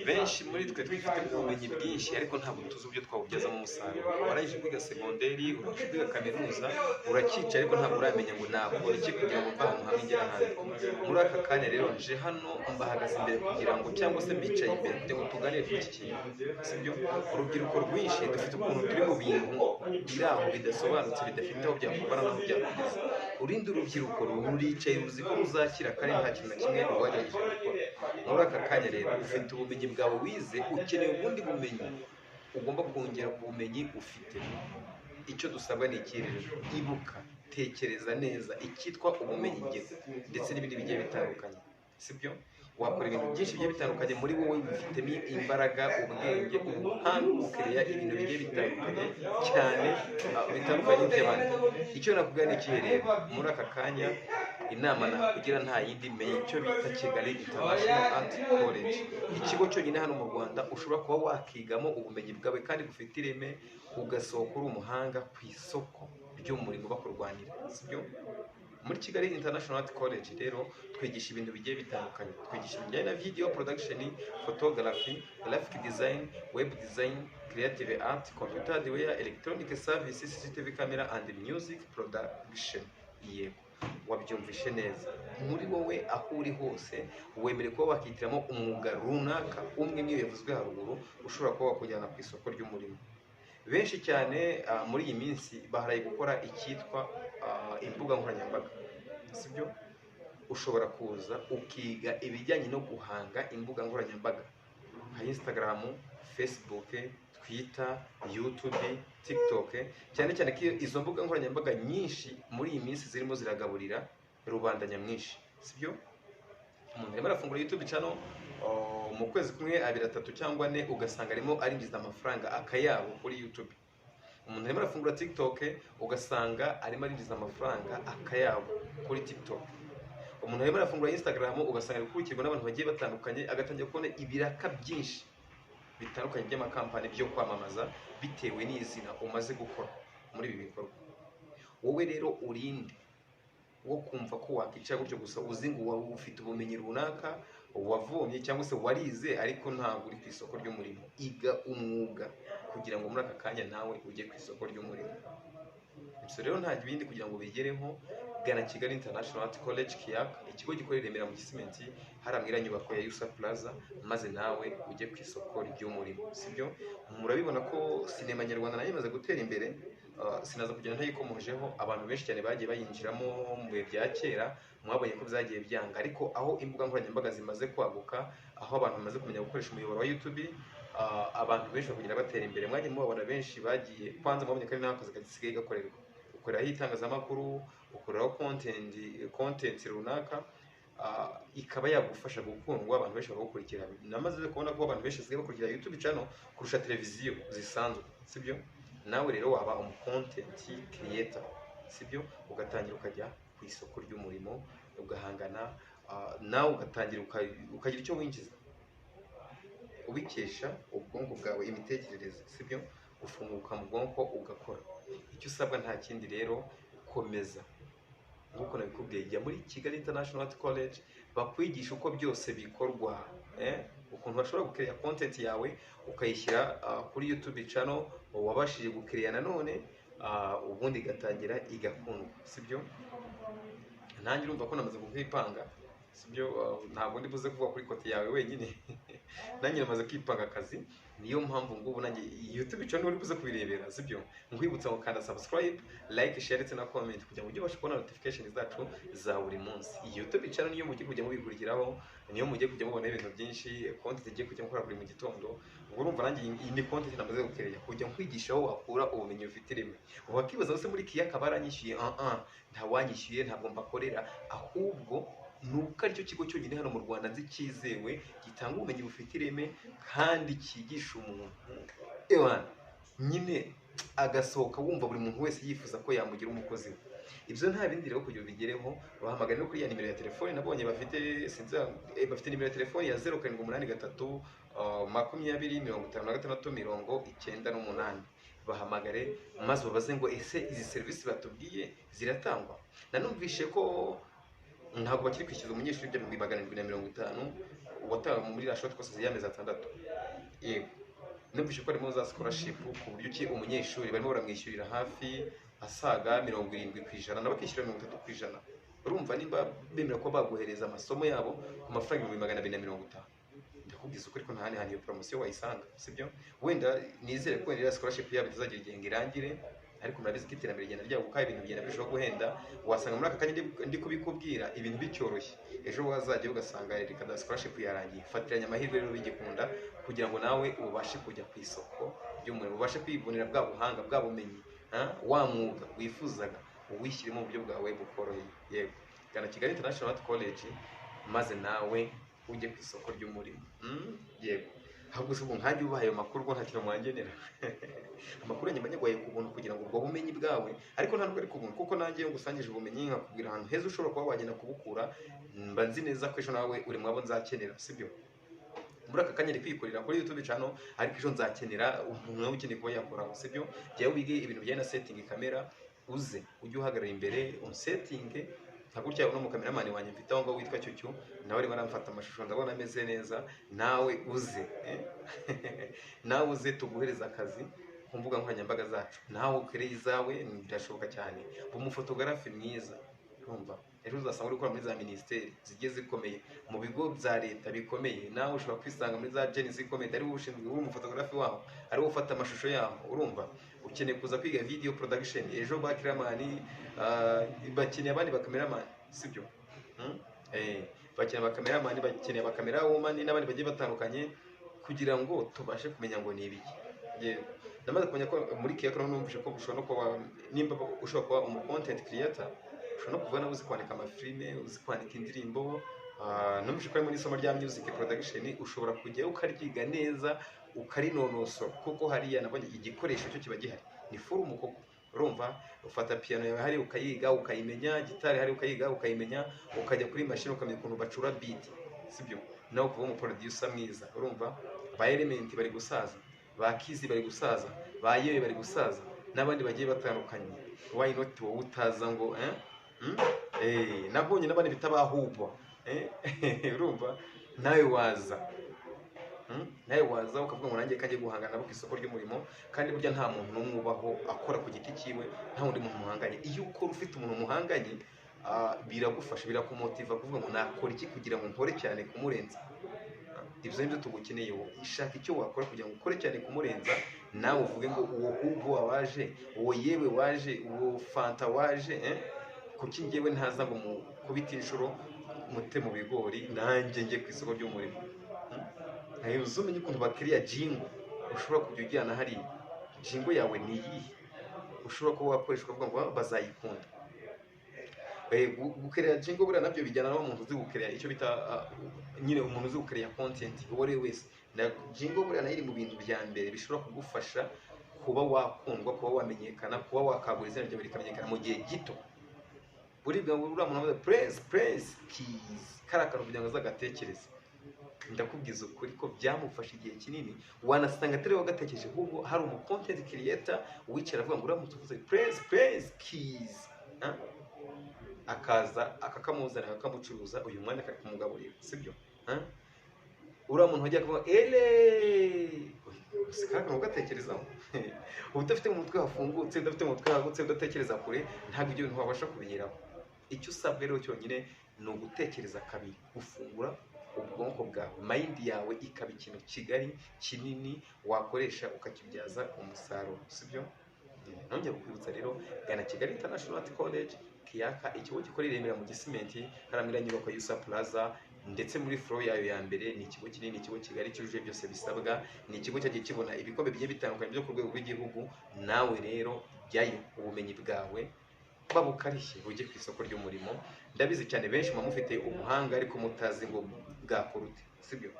Benshi muri twe twifitemo ubumenyi bwinshi, ariko ntabwo tuzi uburyo twawubyazamo umusaruro. Warangije kwiga segonderi, urangije kwiga kaminuza, urakica, ariko ntabwo uramenya ngo nakora iki kugira ngo mve ahantu hamwe ngere ahandi. Muri aka kanya rero nje hano mbahagaze imbere kugira ngo, cyangwa se mbicaye imbere kugira ngo tuganire kuri iki kintu, sibyo? Urubyiruko rwinshi dufite ukuntu turi mu bintu biri aho bidasobanutse, bidafite aho byakuvana n'aho byakugeza. Urindi urubyiruko ruricaye ruzi ko ruzakira kandi nta kintu na kimwe rwagerageje gukora. Muri aka kanya rero ufite ubumenyi bwawe wize, ukeneye ubundi bumenyi ugomba kongera ku bumenyi ufite. Icyo dusabwa ni iki rero? Ibuka, tekereza neza icyitwa ubumenyi ngiro ndetse n'ibindi bigiye bitandukanye, sibyo? Wakora ibintu byinshi bigiye bitandukanye. Muri wowe wifitemo imbaraga, ubwenge, ubuhanga, ukereya ibintu bigiye bitandukanye cyane, bitandukanye n'iby'abandi. Icyo nakubwira ni ikihe rero muri aka kanya? Inama nakugira nta yindi, menya icyo bita Kigali International Art College, ikigo cyonyine hano mu Rwanda ushobora kuba wakigamo ubumenyi bwawe kandi bufite ireme, ugasohoka uri umuhanga ku isoko ry'umurimo bakurwanira, sibyo? Muri Kigali International Art College rero twigisha ibintu bigiye bitandukanye. Twigisha ibijyanye na video production, photography, graphic design, web design, creative art, computer hardware, electronic service, CCTV camera and music production. Yego, wabyumvishe neza. Muri wowe aho uri hose wemerewe kuba wakihitiramo umwuga runaka umwe niyo yavuzwe haruguru ushobora kuba wakujyana ku isoko ry'umurimo. Benshi cyane muri iyi minsi baharaye gukora icyitwa imbuga nkoranyambaga, sibyo? Ushobora kuza ukiga ibijyanye no guhanga imbuga nkoranyambaga nka Instagram, Facebook, Twitter, YouTube, TikTok, cyane cyane ko izo mbuga nkoranyambaga nyinshi muri iyi minsi zirimo ziragaburira rubanda nyamwinshi, sibyo? Umuntu arimo arafungura YouTube channel, mu kwezi kumwe, abiri, atatu cyangwa ane, ugasanga arimo arinjiza amafaranga akayabo kuri YouTube. Umuntu arimo arafungura TikTok, ugasanga arimo arinjiza amafaranga akayabo kuri TikTok. Umuntu arimo arafungura Instagram, ugasanga ari gukurikirwa n'abantu bagiye batandukanye, agatangira kubona ibiraka byinshi bitandukanye by'amakampani byo kwamamaza bitewe n'izina umaze gukora muri ibi bikorwa. Wowe rero urinde wo kumva ko wakwicara gutyo gusa, uzi ngo waba ufite ubumenyi runaka wavomye cyangwa se warize, ariko ntabwo uri ku isoko ry'umurimo? Iga umwuga kugira ngo muri aka kanya nawe ujye ku isoko ry'umurimo. Ibyo rero nta bindi, kugira ngo bigereho gana Kigali International Art College, KIAC, ikigo gikorera i Remera mu Gisimenti, hariya muri iriya nyubako ya Yusa Plaza, maze nawe ujye ku isoko ry'umurimo, sibyo? Murabibona ko sinema nyarwanda nayo imaze gutera imbere. Sinaza kugenda ntayikomojeho. Abantu benshi cyane bagiye bayinjiramo mu bihe bya kera, mwabonye ko byagiye byanga, ariko aho imbuga nkoranyambaga zimaze kwaguka, aho abantu bamaze kumenya gukoresha umuyoboro wa YouTube, abantu benshi bakagenda batera imbere. Mwagiye mubabona benshi bagiye kwanza, mwabonye ko ari n'akazi gasigaye gakorerwa, ukoreraho itangazamakuru, ukoreraho content runaka, ikaba yagufasha gukundwa, abantu benshi bakagukurikira. Namaze kubona ko abantu benshi basigaye bakurikira YouTube channel kurusha televiziyo zisanzwe, sibyo? Nawe rero waba umu content creator, sibyo? Ugatangira ukajya ku isoko ry'umurimo, ugahangana, nawe ugatangira ukagira icyo winjiza ubikesha ubwonko bwawe, imitekerereze, sibyo? Gufunguka mu bwonko ugakora. Icyo usabwa nta kindi rero, komeza nk'uko nabikubwiye, jya muri Kigali International Art College bakwigisha uko byose bikorwa, Ukuntu bashobora gukereya content yawe ukayishyira kuri YouTube channel wabashije gukereya nanone, ubundi igatangira igakundwa, sibyo? Nanjye urumva ko namaze kukwipanga, sibyo? Ntabwo ndi buze kuvuga kuri côté yawe wenyine, nanjye namaze kwipanga akazi. Niyo mpamvu ngubu nanjye YouTube channel uri buze kubirebera, sibyo? Nkwibutsa ngo kanda subscribe, like, share ndetse na comment kugira ngo ujye ubasha kubona notification zacu za buri munsi. Iyi YouTube channel niyo mugiye kujya mubikurikiraho, niyo mugiye kujya mubona ibintu byinshi, content igiye kujya mukora buri mu gitondo. Ubwo urumva nanjye iyi ni content namaze gukereya kujya nkwigisha aho wakura ubumenyi bufite ireme. Wakibaza se muri KIAC baranyishyuye? Ah ah, ntawanyishyuye, ntabwo mbakorera, ahubwo ni uko aricyo kigo cyonyine hano mu Rwanda nzi cyizewe gitanga ubumenyi bufite ireme kandi cyigisha umuntu, ewana nyine agasohoka wumva buri muntu wese yifuza ko yamugira umukozi we. Ibyo nta bindi rero, kugira ubigereho bahamagara no kuri ya nimero ya telefoni nabonye bafite, sinzi, bafite nimero ya telefoni ya 0783 20 56 98. Bahamagare maze babaze ngo ese izi serivisi batubwiye ziratangwa? Nanumvishe ko ntabwo bakiri kwishyuza umunyeshuri ibyo 750,000. Watanga muri la short course y'amezi 6. Yego, numvise ko harimo za scholarship, ku buryo ki umunyeshuri barimo baramwishyurira hafi asaga 70%, nawe akishyura 30%. Urumva nimba bemera ko baguhereza amasomo yabo ku mafaranga 250,000, ndakubwiza ukuri ko nta handi hantu iyo poromosiyo wayisanga, sibyo? Wenda nizere ko wenda iriya scholarship yabo itazagira igihe ngo irangire, ariko murabizi ko iterambere rigenda ryaguka, ibintu bigenda birushaho guhenda. Wasanga muri aka kanya ndi kubikubwira ibintu bicyoroshye, ejo wazajya ugasanga reka da, scholarship yarangiye. Fatiranya amahirwe rero bigikunda, kugira ngo nawe ubashe kujya ku isoko ry'umurimo, ubashe kwibonera bwa buhanga, bwa bumenyi, wa mwuga wifuzaga, uwishyiremo mu buryo bwawe bukoroheye. Yego, gana Kigali International Art College maze nawe ujye ku isoko ry'umurimo. Yego, ahubwo se ubu nkanjye ubahaye ayo makuru, ubwo nta kintu mwangenera? Amakuru yanjye mba nyaguhaye ku buntu kugira ngo ubwo bumenyi bwawe, ariko nta nubwo ari ku buntu, kuko nanjye iyo ngusangije ubumenyi, nkakubwira ahantu heza ushobora kuba wagenda kubukura, mba nzi neza ko ejo nawe uri mwabo nzakenera, sibyo? Muri aka kanya ndi kwikorera kuri YouTube channel, ariko ejo nzakenera umuntu nawe ukeneye kuba yakoraho, sibyo? Jyawe wige ibintu bijyanye na setting kamera, uze ujye uhagarara imbere unsetinge nka gutya. Uno mukameramani wanjye mfite aho ngaho witwa Cyucyu, nawe arimo aramfata amashusho, ndabona ameze neza. Nawe uze, eh? Nawe uze tuguhereze akazi ku mbuga nkoranyambaga zacu, nawe ukereye izawe, birashoboka cyane. Uba umufotogarafi mwiza, urumva ejo uzasanga uri gukora muri za minisiteri zigiye zikomeye, mu bigo bya leta bikomeye. Nawe ushobora kwisanga muri za jeni zikomeye, ari wowe ushinzwe, uri umufotogarafi waho, ari wowe ufata amashusho yaho. Urumva ukeneye kuza kwiga video production, ejo ba kiramani bakeneye abandi bakameramani, sibyo? Bakeneye abakameramani, bakeneye abakamera woman n'abandi bagiye batandukanye, kugira ngo tubashe kumenya ngo ni ibiki. Yego, namaze kumenya ko muri KIAC numvise ko ushobora no kuba, nimba ushobora kuba umu content creator, ushobora no kuvuga nawe uzi kwandika amafilime, uzi kwandika indirimbo. Numvise ko harimo n'isomo rya music production, ushobora kujyayo ukaryiga neza, ukarinonosora, kuko hariya nabonye igikoresho cyo kiba gihari, ni full koko. Urumva ufata piano yawe hari ukayiga ukayimenya, gitari hari ukayiga ukayimenya, ukajya kuri mashini ukamenya ukuntu bacura beat, sibyo? Nawe kuba umu producer mwiza. Urumva ba Element bari gusaza, ba Kizi bari gusaza, ba Yewe bari gusaza n'abandi bagiye batandukanye, why not wowe utaza ngo eh? Nabonye n'abandi bita ba Hubo, eh? Urumva nawe waza. Nawe waza ukavuga ngo nanjye kajye guhangana nabo ku isoko ry'umurimo. Kandi burya nta muntu n'umwe ubaho akora ku giti cyiwe nta wundi muntu muhanganye. Iyo ukora ufite umuntu muhanganye, biragufasha, birakumotiva kuvuga ngo nakora iki kugira ngo nkore cyane kumurenza. Ibyo nibyo tugukeneye. Wowe ishaka icyo wakora kugira ngo ukore cyane kumurenza, nawe uvuge ngo uwo Hugo waje, uwo Yewe waje, uwo Fanta waje, eh? Kuki njyewe ntaza ngo mukubite inshuro mute mu bigori, nanjye njye ku isoko ry'umurimo? Ntayo uzi, umenye ukuntu bakiriya jingle ushobora kujya ujyana hariya. Jingle yawe ni iyihe ushobora kuba wakoresha ukavuga ngo bazayikunda? Gukereya jingle buriya nabyo bijyana n'umuntu uzi gukereya icyo bita nyine umuntu uzi gukereya content uwo ari we wese. Na jingle buriya nayo iri mu bintu bya mbere bishobora kugufasha kuba wakundwa, kuba wamenyekana, kuba wakagura izina ryawe rikamenyekana mu gihe gito. Buribwa ngo uriya muntu avuze Prince, Prince Kiss, kariya kantu kugira ngo azagatekereze, ndakubwiza ukuri ko byamufashe igihe kinini. Wanasanga atari we wagatekereje, ahubwo hari umu content creator wicara avuga ngo uramutse uvuze Prince, Prince Kiss, ah? Akaza akakamuzana, akakamucuruza, uyu mwanya akakumugaburira, sibyo? Ah? Uriya muntu wagiye akavuga ele gusa, kariya kantu ugatekerezaho, uba udafite mu mutwe hafungutse, udafite mu mutwe hagutse, udatekereza kure, ntabwo ibyo bintu wabasha kubigeraho. Icyo usabwa rero cyonyine ni ugutekereza kabiri, gufungura ubwonko bwawe, mind yawe ikaba ikintu kigari kinini wakoresha ukakibyaza umusaruro, sibyo? Nongera kukwibutsa rero, gana Kigali International Art College KIAC, ikigo gikorera i Remera mu Gisimenti, hariya muri nyubako ya Yusa Plaza, ndetse muri floor yayo ya mbere. Ni ikigo kinini, ikigo kigari cyujuje byose bisabwa. Ni ikigo cyagiye kibona ibikombe bigiye bitandukanye byo ku rwego rw'igihugu. Nawe rero jyayo, ubumenyi bwawe babukarishye, bujye ku isoko ry'umurimo. Ndabizi cyane, benshi muba mufite ubuhanga ariko mutazi ngo bwakora ute, sibyo?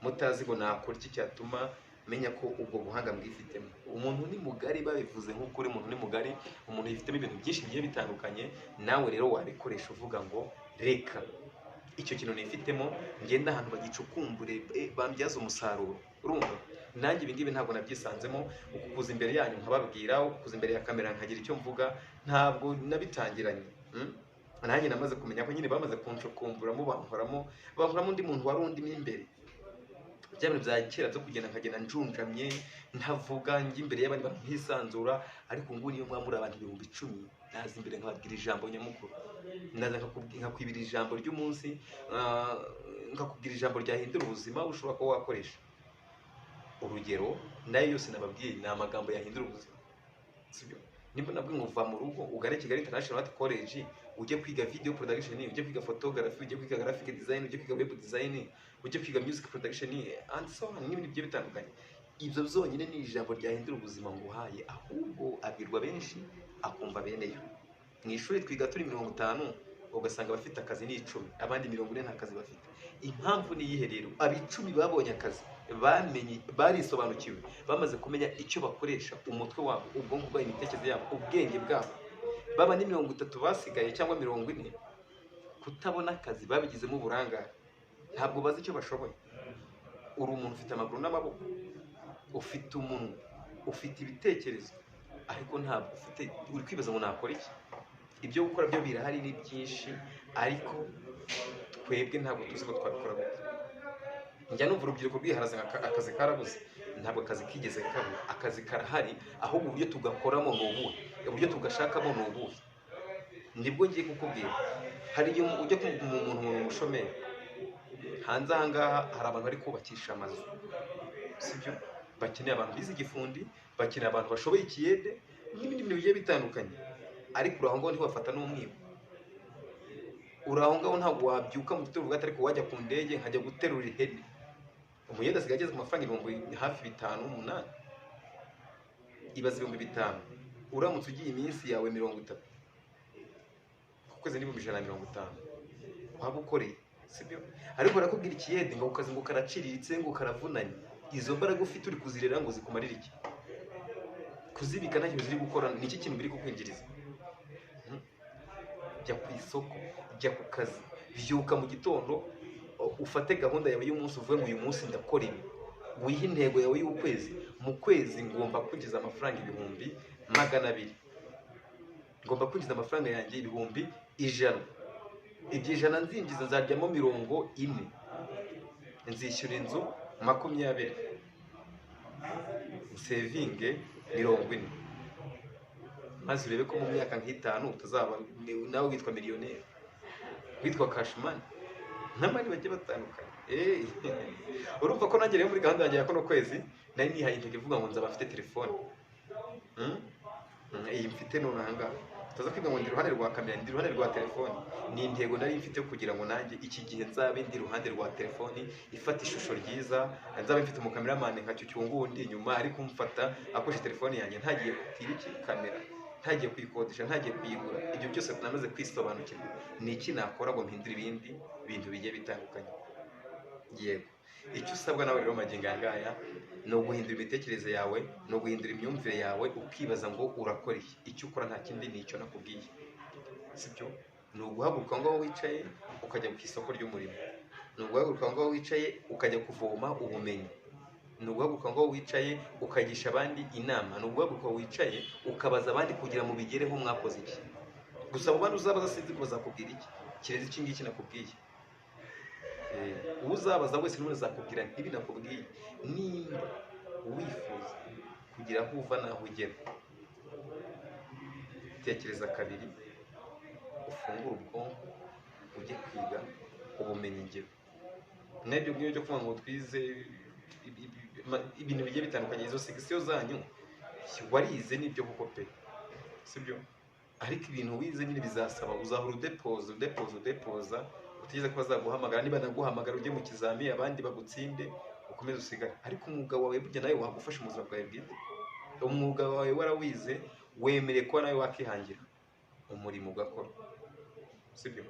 Mutazi ngo nakora iki cyatuma menya ko ubwo buhanga bwifitemo. Umuntu ni mugari, babivuze nk'ukuri, umuntu ni mugari, umuntu yifitemo ibintu byinshi bigiye bitandukanye. Nawe rero wabikoresha uvuga ngo reka icyo kintu nifitemo ngende ahantu bagicukumbure, bambyaze umusaruro. Urumva nanjye ibi ngibi ntabwo nabyisanzemo. Uku kuza imbere yanyu nkababwira, uku kuza imbere ya kamera nkagira icyo mvuga, ntabwo nabitangiranye. Nanjye namaze kumenya ko nyine bamaze kunshukumburamo, bankoramo undi muntu wari undimo imbere. Bya bintu bya kera byo kugenda nkagenda njunjamye, ntavuga, njya imbere y'abandi bantu ntisanzura, ariko ubu ngubu niyo mwaba muri abantu 10,000, naza imbere nkababwira ijambo nyamukuru, naza nkakwibira ijambo ry'umunsi, nkakubwira ijambo ryahindura ubuzima ushobora kuba wakoresha. Urugero, nayo yose nababwiye ni amagambo yahindura ubuzima, sibyo? Nimba nabwiye ngo uva mu rugo ugane Kigali International Art College, ujye kwiga video production, ujye kwiga photography, ujye kwiga graphic design, ujye kwiga web design, ujye kwiga music production and so on, n'ibindi bigiye bitandukanye, ibyo byonyine ni ijambo ryahindura ubuzima nguhaye. Ahubwo abwirwa benshi, akumva beneyo. Mu ishuri twiga turi 50, ugasanga abafite akazi ni 10, abandi 40 nta kazi bafite. Impamvu ni iyihe rero? Abicumi babonye akazi bamenye, barisobanukiwe, bamaze kumenya icyo bakoresha umutwe wabo, ubwonko bwabo, imitekerereze yabo, ubwenge bwabo. Baba ni 30 basigaye cyangwa 40, kutabona akazi babigizemo uburangare, ntabwo bazi icyo bashoboye. Uri umuntu ufite amaguru n'amaboko, ufite umunwa, ufite ibitekerezo, ariko ntabwo ufite, uri kwibaza ngo nakora iki? Ibyo gukora byo birahari, ni byinshi, ariko twebwe ntabwo tuzi ko twabikora gute. Njya numva urubyiruko rwiharaza ngo akazi karabuze. Ntabwo akazi kigeze kabura, akazi karahari, ahubwo uburyo tugakoramo ni ubuhe, uburyo tugashakamo ni ubuhe? Nibwo ngiye kukubwira. Hari igihe ujya kumva umuntu ngo ni umushomeri. Hanze aha ngaha hari abantu bari kubakisha amazu, sibyo? Bakeneye abantu bize igifundi, bakeneye abantu bashoboye ikiyede n'ibindi bintu bigiye bitandukanye, ariko uri aho ngaho ntiwafata n'umwibo. Uri aho ngaho ntabwo wabyuka mu gitondo uvuga ati: "Ariko wajya ku ndege nkajya guterura ihene." Umuyede asigaye ageze ku mafaranga ibihumbi hafi 5, 8. Ibaze 5000, uramutse ugiye iminsi yawe 30 ku kwezi, n'ibihumbi 150 waba ukoreye, sibyo? Ariko barakubwira ikiyede ngo kazi ngo karaciriritse, ngo karavunanye. Izo mbaraga ufite uri kuzirera ngo zikumarire iki? Kuzibika ntacyo ziri gukora, ni iki kintu biri kukwinjiriza? Jya ku isoko, jya ku kazi, byuka mu gitondo, ufate gahunda yawe y'umunsi, uvuge ngo uyu munsi ndakora ibi. Wihe intego yawe y'ukwezi: mu kwezi ngomba kwinjiza amafaranga 200,000, ngomba kwinjiza amafaranga yanjye 100,000. Ibyo 100 nzinjiza, nzaryamo 40, nzishyura inzu 20, nsevinge 40, maze urebe ko mu myaka nk'itanu utazaba nawe witwa miliyoneri, witwa cash money n'abandi bagiye batandukanye. Urumva ko nanjye rero muri gahunda yanjye ya kuno kwezi nari nihaye intego ivuga ngo nzaba mfite telefone. Iyi mfite none aha ngaha, utaza kwiga ngo ndi iruhande rwa kamera, ndi iruhande rwa telefone. Ni intego nari mfite kugira ngo nanjye iki gihe nzabe ndi iruhande rwa telefone ifata ishusho ryiza, nzabe mfite umukameramani nka Cyucyungu wundi inyuma ari kumfata akoresha telefone yanjye, ntagiye gutira iki kamera, ntagiye kuyikodesha, ntagiye kuyigura. Ibyo byose namaze kwisobanukirwa ni iki nakora ngo mpindure ibindi bintu bigiye bitandukanye. Yego, icyo usabwa nawe rero magingo aya ngaya ni uguhindura imitekerereze yawe, ni uguhindura imyumvire yawe, ukibaza ngo urakora iki? Icyo ukora nta kindi, ni icyo nakubwiye, sibyo? Ni uguhaguruka aho ngaho wicaye ukajya ku isoko ry'umurimo, ni uguhaguruka aho ngaho wicaye ukajya kuvoma ubumenyi, ni uguhaguruka aho ngaho wicaye ukagisha abandi inama, ni uguhaguruka wicaye ukabaza abandi kugira ngo mubigereho mwakoze iki. Gusa abo bandi uzabaza sinzi ko bazakubwira iki kirezi iki ngiki nakubwiye. Uzabaza wese n'ubundi azakubwira nk'ibi nakubwiye. Nimba wifuza kugira aho uva n'aho ugera, tekereza kabiri, ufungure ubwonko, ujye kwiga ubumenyingiro n'ibyo ngibyo byo kuvuga ngo twize ibintu bigiye bitandukanye. Izo section zanyu warize nibyo koko pe, sibyo? Ariko ibintu wize nyine bizasaba uzahora udepoza, udepoza, udepoza, utegereze ko bazaguhamagara. Niba naguhamagara, ujye mu kizami abandi bagutsinde, ukomeze usigare. Ariko umwuga wawe burya nawe wagufasha mu buzima bwawe bwite. Umwuga wawe warawize, wemerewe kuba nawe wakihangira umurimo ugakora, sibyo?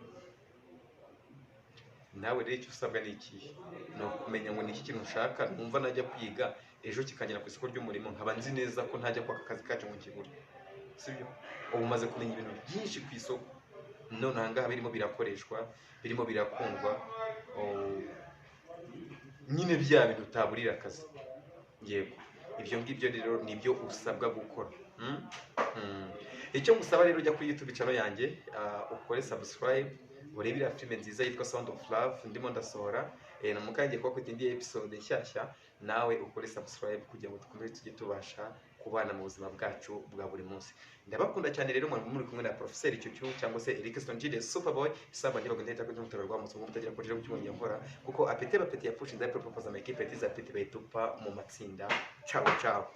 Nawe rero icyo usabwa ni ikihe? Ni ukumenya ngo ni iki kintu ushaka numva najya kwiga ejo kikagera ku isoko ry'umurimo, nkaba nzi neza ko ntajya kwaka akazi kacu ngo nkibure, sibyo? Ubu umaze kumenya ibintu byinshi ku isoko none aha ngaha birimo birakoreshwa, birimo birakundwa. Oh, nyine bya bintu utaburira akazi. Yego, ibyo ngibyo rero nibyo usabwa gukora. Mm? Mm. Icyo ngusaba rero, ujya kuri YouTube channel yanjye, ukore subscribe, urebe iriya filime nziza yitwa Sound of Love ndimo ndasohora. Na mukangiye kuba indi episode nshyashya, nawe ukore subscribe kugira ngo dukomeze tujye tubasha kubana mu buzima bwacu bwa buri munsi. Ndabakunda cyane rero. Mwari muri kumwe na Professor Cyucyu cyangwa se Eric Stone, Superboy saba ndibago ndeta ko ntutara rwa musungu mutagira kujira ku nkora kuko apete bapete yapfushe nza propose ama équipe za pete bayitupa mu matsinda. Ciao ciao.